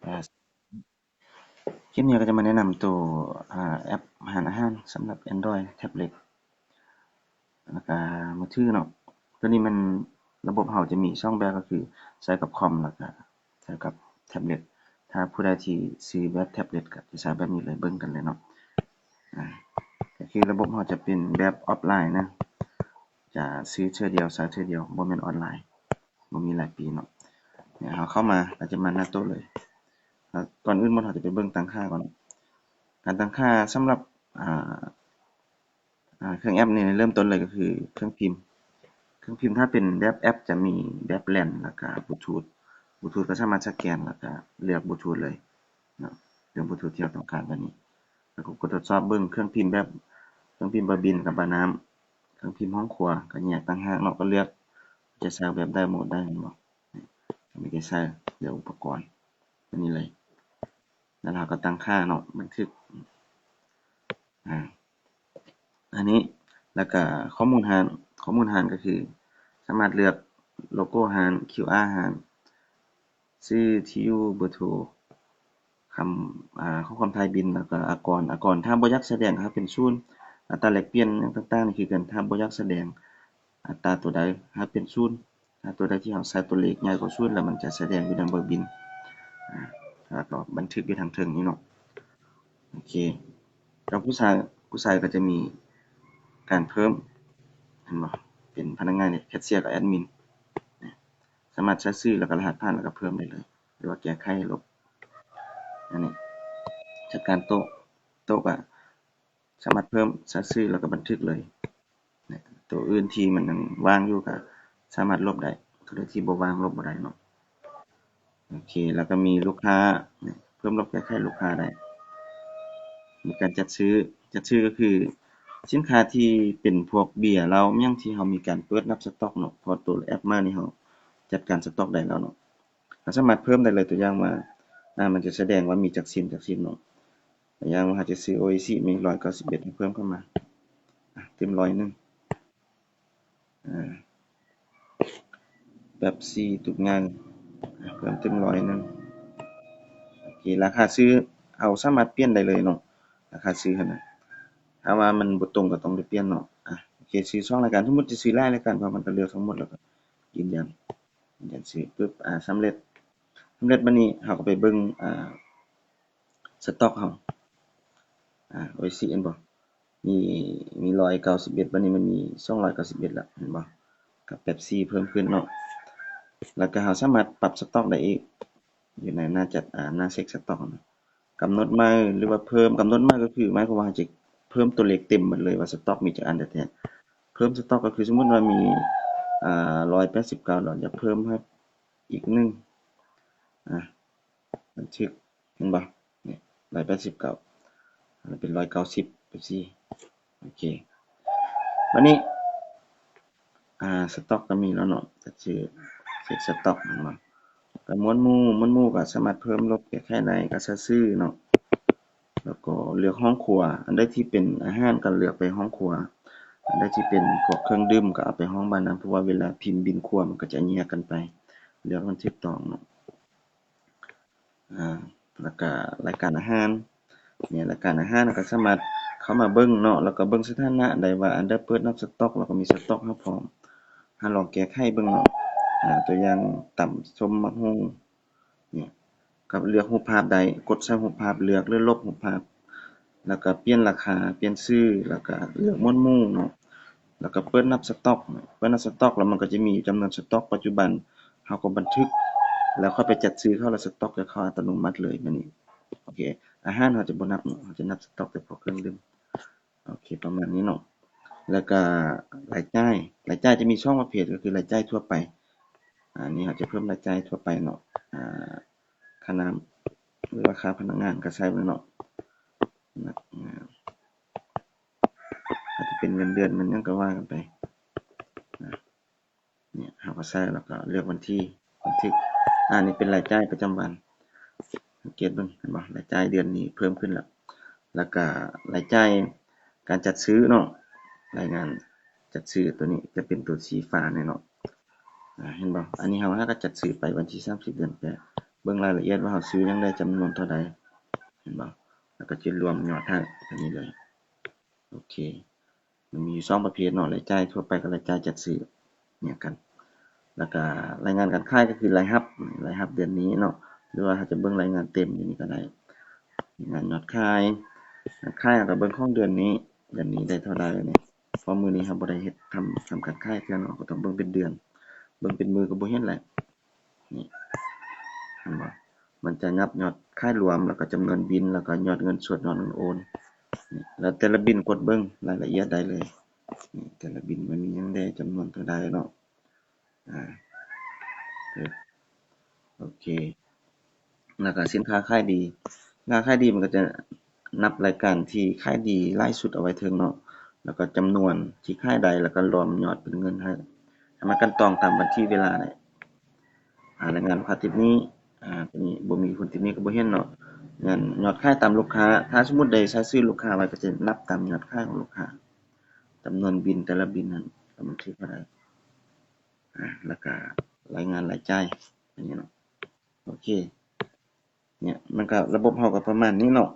ຄລິບນີ້ກໍຈະມາແນະນຳໂຕ ອາ ແອັບຮ້ານອາຫານສຳລັບ Android ແທັບເລັດ ແລ້ວກະມືຖືເນາະ. ໂຕນີ້ແມ່ນລະບົບເຮົາຈະມີສອງແບບ ກໍຄືໃຊ້ກັບຄອມ ແລ້ວກະໃຊ້ກັບແທັບເລັດ. ຖ້າຜູ້ໃດທີ່ຊື້ແບບແທັບເລັດກໍຈະໃຊ້ແບບນີ້ເລີຍ ເບິ່ງກັນເລີຍເນາະ. ອາ ກໍຄືລະບົບເຮົາຈະເປັນແບບອອຟລາຍນະ ຈະຊື້ເທື່ອດຽວ ໃຊ້ເທື່ອດຽວ ບໍ່ແມ່ນອອນລາຍ ບໍ່ມີຫຼາຍປີເນາະ. ເຮົາເຂົ້າມາ ກໍຈະມາໜ້າໂຕເລີຍ. ແລ້ວກ່ອນອື່ນໝົດ ເຮົາຈະໄປເບິ່ງຕັ້ງຄ່າກ່ອນ. ການຕັ້ງຄ່າສຳລັບ ອາ ອາ ເຄື່ອງແອັບນີ້ ເລີ່ມຕົ້ນເລີຍກໍຄືເຄື່ອງພິມ. ເຄື່ອງພິມຖ້າເປັນແບບແອັບຈະມີແບບແລນ ແລ້ວກະບລູທູດ. ບລູທູດກໍສາມາດສະແກນ ແລ້ວກະເລືອກບລູທູດເລີຍເນາະ, ເລືອກບລູທູດທີ່ເຮົາຕ້ອງການແບບນີ້. ແລ້ວກໍກົດທົດສອບເບິ່ງເຄື່ອງພິມແບບ ເຄື່ອງພິມບາບິນກັບບານ້ຳ. ເຄື່ອງພິມຫ້ອງຄົວກໍແຍກຕ່າງຫາກເນາະ, ກໍເລືອກຈະໃຊ້ແບບໃດ ໂໝດໃດ ແມ່ນບໍ່? ນີ້ ກໍມີແຕ່ໃຊ້ເລືອກອຸປະກອນແບບນີ້ເລີຍ. ແລ້ວເຮົາກໍຕັ້ງຄ່າເນາະ ບັນທຶກ ອາ ອັນນີ້. ແລ້ວກໍຂໍ້ມູນຮ້ານ, ຂໍ້ມູນຮ້ານກໍຄືສາມາດເລືອກໂລໂກ້ຮ້ານ, ຄິວອາຮ້ານ, ຊື່, ທີ່ຢູ່, ເບີໂທ, ຄຳ ອາ ຂໍ້ຄວາມທ້າຍບິນ ແລ້ວກໍອາກອນ. ອາກອນຖ້າບໍ່ຢາກສະແດງໃຫ້ເປັນສູນ, ອັດຕາແລກປ່ຽນຫຍັງຕ່າງໆນີ້ຄືກັນ, ຖ້າບໍ່ຢາກສະແດງອັດຕາຕົວໃດໃຫ້ເປັນສູນ, ຖ້າຕົວໃດທີ່ເຮົາໃສ່ຕົວເລກໃຫຍ່ກວ່າສູນ ແລ້ວມັນຈະສະແດງຢູ່ໃນເບີບິນ. ອາ ແລ້ວກໍບັນທຶກຢູ່ທາງເທິງນີ້ເນາະ. ໂອເຄ ແລ້ວຜູ້ຊາຍ ຜູ້ຊາຍກໍຈະມີການເພີ່ມ ເຫັນບໍ່? ເປັນພະນັກງານແຄຊເຊຍກັບແອັດມິນ. ສາມາດໃສ່ຊື່ ແລ້ວກໍລະຫັດຜ່ານ ແລ້ວກໍເພີ່ມໄດ້ເລີຍ ຫຼືວ່າແກ້ໄຂລົບ. ອັນນີ້ຈັດການໂຕະ, ໂຕະກໍສາມາດເພີ່ມ ໃສ່ຊື່ ແລ້ວກໍບັນທຶກເລີຍ. ໂຕອື່ນທີ່ມັນຍັງວ່າງຢູ່ກໍສາມາດລົບໄດ້, ໂຕໃດທີ່ບໍ່ວ່າງລົບບໍ່ໄດ້ເນາະ. ໂອເຄ ແລ້ວກໍມີລູກຄ້າ ເພີ່ມລົບແກ້ໄຂລູກຄ້າໄດ້. ມີການຈັດຊື້, ຈັດຊື້ກໍຄືສິນຄ້າທີ່ເປັນພວກເບຍ ເຫຼົ້າ ຫຍັງທີ່ເຮົາມີການເປີດນັບສະຕັອກເນາະ, ເພາະໂຕແອັບໃໝ່ນີ້ເຮົາຈັດການສະຕັອກໄດ້ແລ້ວເນາະ. ເຮົາສາມາດເພີ່ມໄດ້ເລີຍ, ຕົວຢ່າງວ່າ ອາ ມັນຈະສະແດງວ່າມີຈັກຊິ້ນ ຈັກຊິ້ນເນາະ. ຕົວຢ່າງວ່າເຮົາຈະຊື້ໂອອິຊິ ມີຮ້ອຍເກົ້າສິບເອັດ ໃຫ້ເພີ່ມເຂົ້າມາ ອາ ຕື່ມຮ້ອຍໜຶ່ງ. ອາ ແປັບຊີ ຕູບໃຫຍ່ ເພີ່ມຕື່ມຮ້ອຍໜຶ່ງ. ໂອເຄ ລາຄາຊື້ເຮົາສາມາດປ່ຽນໄດ້ເລີຍເນາະ, ລາຄາຊື້ຫັ້ນນະ. ຖ້າວ່າມັນບໍ່ຕົງກໍຕ້ອງໄດ້ປ່ຽນເນາະ. ອາ ໂອເຄ ຊື້ສອງລາຍການ, ສົມມຸດຈະຊື້ຫຼາຍລາຍການ ເພາະມັນກໍເລືອກທັງໝົດ ແລ້ວກໍຢືນຢັນ, ຢືນຢັນຊື້ປຶບ ອາ ສຳເລັດ, ສຳເລັດ. ບັດນີ້ເຮົາກໍໄປເບິ່ງ ອາ ສະຕັອກເຮົາ ອາ ໂອອິຊິ ເຫັນບໍ່? ມີ ມີຮ້ອຍເກົ້າສິບເອັດ ບັດນີ້ມັນມີສອງຮ້ອຍເກົ້າສິບເອັດແລ້ວ ເຫັນບໍ່? ກັບເປັບຊີເພີ່ມຂຶ້ນເນາະ. ແລ້ວກໍເຮົາສາມາດປັບສະຕັອກໄດ້ອີກ ຢູ່ໃນໜ້າຈັດ ອາ ໜ້າເຊັກສະຕັອກນະ. ກຳນົດໃໝ່ ຫຼືວ່າເພີ່ມ, ກຳນົດໃໝ່ກໍຄືໝາຍຄວາມວ່າເຮົາຈະເພີ່ມຕົວເລກເຕັມໝົດເລີຍວ່າສະຕັອກມີຈັກອັນແທ້ໆ. ເພີ່ມສະຕັອກກໍຄືສົມມຸດວ່າມີ ອາ ຮ້ອຍແປດສິບເກົ້າ ແລ້ວຢາກເພີ່ມໃຫ້ອີກໜຶ່ງ ອາ ບັນທຶກ ເຫັນບໍ່? ນີ້ ຮ້ອຍແປດສິບເກົ້າ ອັນນີ້ເປັນຮ້ອຍເກົ້າສິບ ເປັບຊີ ໂອເຄ. ບັດນີ້ ອາ ສະຕັອກກໍມີແລ້ວເນາະ, ກໍຊື່ເຊັກສະຕັອກ ເຫັນບໍ່? ກໍໝວດໝູ່, ໝວດໝູ່ກໍສາມາດເພີ່ມລົບແກ້ໄຂໄດ້, ກໍໃສ່ຊື່ເນາະ. ແລ້ວກໍເລືອກຫ້ອງຄົວ, ອັນໃດທີ່ເປັນອາຫານກໍເລືອກໄປຫ້ອງຄົວ, ອັນໃດທີ່ເປັນພວກເຄື່ອງດື່ມກໍເອົາໄປຫ້ອງບານ້ຳ ເພາະວ່າເວລາພິມບິນຄົວມັນກໍຈະແຍກກັນໄປ, ເລືອກໃຫ້ມັນຖືກຕ້ອງເນາະ. ອາ ແລ້ວກະລາຍການອາຫານ ນີ້ ລາຍການອາຫານເຮົາກໍສາມາດເຂົ້າມາເບິ່ງເນາະ, ແລ້ວກໍເບິ່ງສະຖານະໄດ້ວ່າອັນໃດເປີດນັບສະຕັອກ ແລ້ວກໍມີສະຕັອກໃຫ້ພ້ອມ. ເຮົາລອງແກ້ໄຂເບິ່ງເນາະ, ອາ ຕົວຢ່າງຕຳສົ້ມໝາກຫຸ່ງ ນີ້ ກໍເລືອກຮູບພາບໄດ້, ກົດໃສ່ຮູບພາບ, ເລືອກ ຫຼື ລົບຮູບພາບ. ແລ້ວກໍປ່ຽນລາຄາ, ປ່ຽນຊື່, ແລ້ວກໍເລືອກໝວດໝູ່ເນາະ, ແລ້ວກໍເປີດນັບສະຕັອກ. ເປີດນັບສະຕັອກແລ້ວມັນກໍຈະມີຈຳນວນສະຕັອກປັດຈຸບັນ, ເຮົາກໍບັນທຶກ ແລ້ວຄ່ອຍໄປຈັດຊື້ເຂົ້າ ແລ້ວສະຕັອກຈະເຂົ້າອັດຕະໂນມັດເລີຍ. ແບບນີ້ ໂອເຄ ອາຫານເຮົາຈະບໍ່ນັບເນາະ, ເຮົາຈະນັບສະຕັອກແຕ່ພວກເຄື່ອງດື່ມ. ໂອເຄ ປະມານນີ້ເນາະ. ແລ້ວກໍລາຍຈ່າຍ, ລາຍຈ່າຍຈະມີສອງປະເພດ ກໍຄືລາຍຈ່າຍທົ່ວໄປ, ອັນນີ້ເຮົາຈະເພີ່ມລາຍຈ່າຍທົ່ວໄປເນາະ, ອາ ຄ່ານ້ຳ ຫຼືວ່າຄ່າພະນັກງານກໍໃສ່ໄວ້ເນາະ, ພະນັກງານ ອາດຈະເປັນເງິນເດືອນ ເງິນຫຍັງກໍວ່າກັນໄປ. ນີ້ເຮົາກໍໃສ່ ແລ້ວກໍເລືອກວັນທີ ບັນທຶກ. ອາ ນີ້ເປັນລາຍຈ່າຍປະຈຳວັນ, ສັງເກດເບິ່ງ ເຫັນບໍ່? ລາຍຈ່າຍເດືອນນີ້ເພີ່ມຂຶ້ນແລ້ວ. ແລ້ວກໍລາຍຈ່າຍການຈັດຊື້ເນາະ, ລາຍງານຈັດຊື້ຕົວນີ້ຈະເປັນຕົວສີຟ້ານີ້ເນາະ. ອາ ເຫັນບໍ່? ອັນນີ້ເຮົາຫາກໍຈັດຊື້ໄປວັນທີສາມສິບ ເດືອນແປດ, ເບິ່ງລາຍລະອຽດວ່າເຮົາຊື້ຫຍັງໄດ້ຈຳນວນເທົ່າໃດ ເຫັນບໍ່? ແລ້ວກໍຈະລວມຍອດໃຫ້ ແບບນີ້ເລີຍ. ໂອເຄ ມັນມີຢູ່ສອງປະເພດເນາະ ລາຍຈ່າຍທົ່ວໄປກັບລາຍຈ່າຍຈັດຊື້ ແຍກກັນ. ແລ້ວກໍລາຍງານການຂາຍກໍຄືລາຍຮັບ ລາຍຮັບເດືອນນີ້ເນາະ ຫຼືວ່າເຮົາຈະເບິ່ງລາຍງານເຕັມຢູ່ນີ້ກໍໄດ້. ລາຍງານຍອດຂາຍ ຍອດຂາຍເຮົາກໍເບິ່ງຂອງເດືອນນີ້ ເດືອນນີ້ໄດ້ເທົ່າໃດນີ້ ເພາະມື້ນີ້ເຮົາບໍ່ໄດ້ເຮັດ ທຳ ທຳການຂາຍເທື່ອເນາະ ກໍຕ້ອງເບິ່ງເປັນເດືອນ ເບິ່ງເປັນມື້ກໍບໍ່ເຫັນແຫຼະ. ນີ້ ເຫັນບໍ່? ມັນຈະນັບຍອດຂາຍລວມ ແລ້ວກໍຈຳນວນບິນ ແລ້ວກໍຍອດເງິນສົດ ຍອດເງິນໂອນ. ນີ້ ແລ້ວແຕ່ລະບິນກົດເບິ່ງລາຍລະອຽດໄດ້ເລີຍ. ນີ້ ແຕ່ລະບິນມັນມີຫຍັງແດ່ ຈຳນວນເທົ່າໃດເນາະ. ອາ ໂອເຄ ແລ້ວກໍສິນຄ້າຂາຍດີ ສິນຄ້າຂາຍດີມັນກໍຈະນັບລາຍການທີ່ຂາຍດີຫຼາຍສຸດເອົາໄວ້ເທິງເນາະ ແລ້ວກໍຈຳນວນທີ່ຂາຍໄດ້ ແລ້ວກໍລວມຍອດເປັນເງິນໃຫ້ ໃຫ້ມັນກັນຕ້ອງຕາມວັນທີເວລາໄດ້. ອາ ລາຍງານລູກຄ້າທິດນີ້ ອາ ຕົວນີ້ບໍ່ມີຄົນທິດນີ້ກໍບໍ່ເຫັນເນາະ. ງານຍອດຂາຍຕາມລູກຄ້າ ຖ້າສົມມຸດໄດ້ໃຊ້ຊື່ລູກຄ້າໄວ້ ກໍຈະນັບຕາມຍອດຂາຍຂອງລູກຄ້າ ຈຳນວນບິນແຕ່ລະບິນນັ້ນ ວ່າມັນຖືກເທົ່າໃດ. ອາ ແລ້ວກະລາຍງານລາຍຈ່າຍ ອັນນີ້ເນາະ. ໂອເຄ ເນຍ ມັນກະ ລະບົບເຮົາກະປະມານນີ້ເນາະ.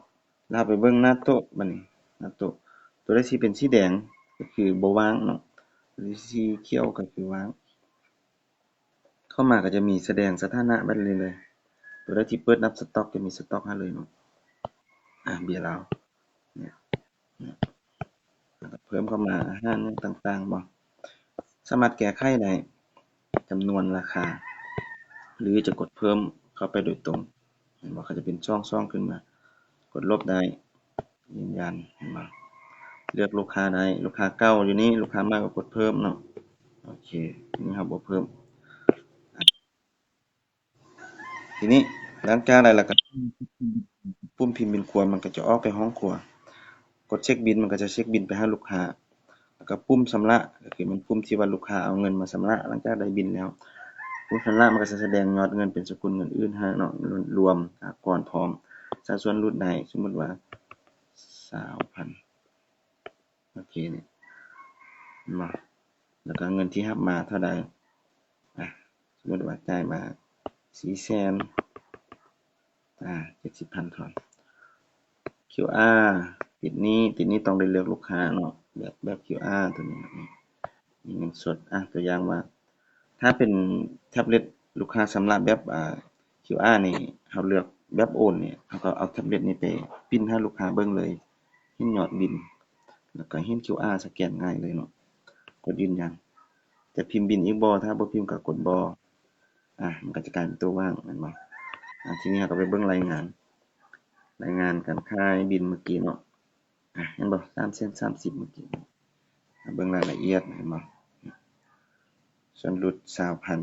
ແລ້ວເຮົາໄປເບິ່ງໜ້າໂຕະບາດນີ້ ໜ້າໂຕະ ໂຕໃດທີ່ເປັນສີແດງກະຄືບໍ່ວ່າງເນາະ ໂຕໃດທີ່ສີຂຽວກະຄືວ່າງ. ເຂົ້າມາກະຈະມີສະແດງສະຖານະແບບນີ້ເລີຍ ໂຕໃດທີ່ເປີດນັບສະຕັອກກະມີສະຕັອກໃຫ້ເລີຍເນາະ. ອາ ເບຍລາວ ເນຍ ເນຍ ແລ້ວກະເພີ່ມເຂົ້າມາອາຫານຫຍັງຕ່າງໆ ບໍ່ ສາມາດແກ້ໄຂໄດ້ ຈຳນວນ ລາຄາ ຫຼືຈະກົດເພີ່ມເຂົ້າໄປໂດຍຕົງ ເຫັນບໍ່ ເຂົາຈະເປັນຊ່ອງໆຂຶ້ນມາ ກົດລົບໄດ້ ຢືນຢັນ ເຫັນບໍ່ ເລືອກລູກຄ້າໄດ້ ລູກຄ້າເກົ່າຢູ່ນີ້ ລູກຄ້າໃໝ່ກໍກົດເພີ່ມເນາະ. ໂອເຄ ນີ້ເຮົາບໍ່ເພີ່ມ. ທີນີ້ຫຼັງຈາກໄດ້ແລ້ວກໍ ປຸ່ມພິມບິນຄວນ ມັນກໍຈະອອກໄປຫ້ອງຄົວ ກົດເຊັກບິນ ມັນກໍຈະເຊັກບິນໄປຫາລູກຄ້າ ແລ້ວກໍປຸ່ມຊຳລະ ກໍຄືແມ່ນປຸ່ມທີ່ວ່າລູກຄ້າເອົາເງິນມາຊຳລະ ຫຼັງຈາກໄດ້ບິນແລ້ວ. ປຸ່ມຊຳລະມັນກໍຈະສະແດງຍອດເງິນເປັນສະກຸນເງິນອື່ນໃຫ້ເນາະ ລວມອາກອນພ້ອມ ສາດສ່ວນຫຼຸດໄດ້ ສົມມຸດວ່າຊາວພັນ. ໂອເຄ ນີ້ ເຫັນບໍ່ ແລ້ວກໍເງິນທີ່ຮັບມາເທົ່າໃດ ອາ ສົມມຸດວ່າຈ່າຍມາສີ່ແສນ ອາ ເຈັດສິບພັນທອນ. ຄິວອາ ຕິດນີ້ ຕິດນີ້ຕ້ອງໄດ້ເລືອກລູກຄ້າເນາະ ແບບ ແບບຄິວອາ ຕົວນີ້ ນີ້ເງິນສົດ ອາ ຕົວຢ່າງວ່າ ຖ້າເປັນແທັບເລັດ ລູກຄ້າຊຳລະແບບ ອາ ຄິວອາ ນີ້ ເຮົາເລືອກແບບໂອນນີ້ ເຮົາກໍເອົາແທັບເລັດນີ້ໄປປຣິ້ນໃຫ້ລູກຄ້າເບິ່ງເລີຍ ເຫັນຍອດບິນ ແລ້ວກໍເຫັນຄິວອາ ສະແກນງ່າຍເລີຍເນາະ. ກົດຢືນຢັນ ຈະພິມບິນອີກບໍ່ ຖ້າບໍ່ພິມກໍກົດບໍ່ ອາ ມັນກໍຈະກາຍເປັນຕົວວ່າງ ແມ່ນບໍ່? ອາ ທີນີ້ເຮົາກໍໄປເບິ່ງລາຍງານ ລາຍງານການຂາຍບິນມື້ກີ້ເນາະ. ອາ ເຫັນບໍ່ ສາມແສນສາມສິບມື້ກີ້ ເບິ່ງລາຍລະອຽດ ເຫັນບໍ່ ສ່ວນຫຼຸດຊາວພັນ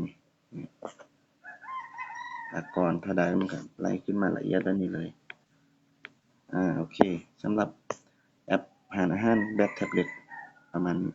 ອາກອນເທົ່າໃດ ມັນກໍໄລ່ຂຶ້ນມາລະອຽດແບບນີ້ເລີຍ. ອາ ໂອເຄ ສຳລັບແອັບຫານອາຫານແບບແທັບເລັດປະມານນີ້.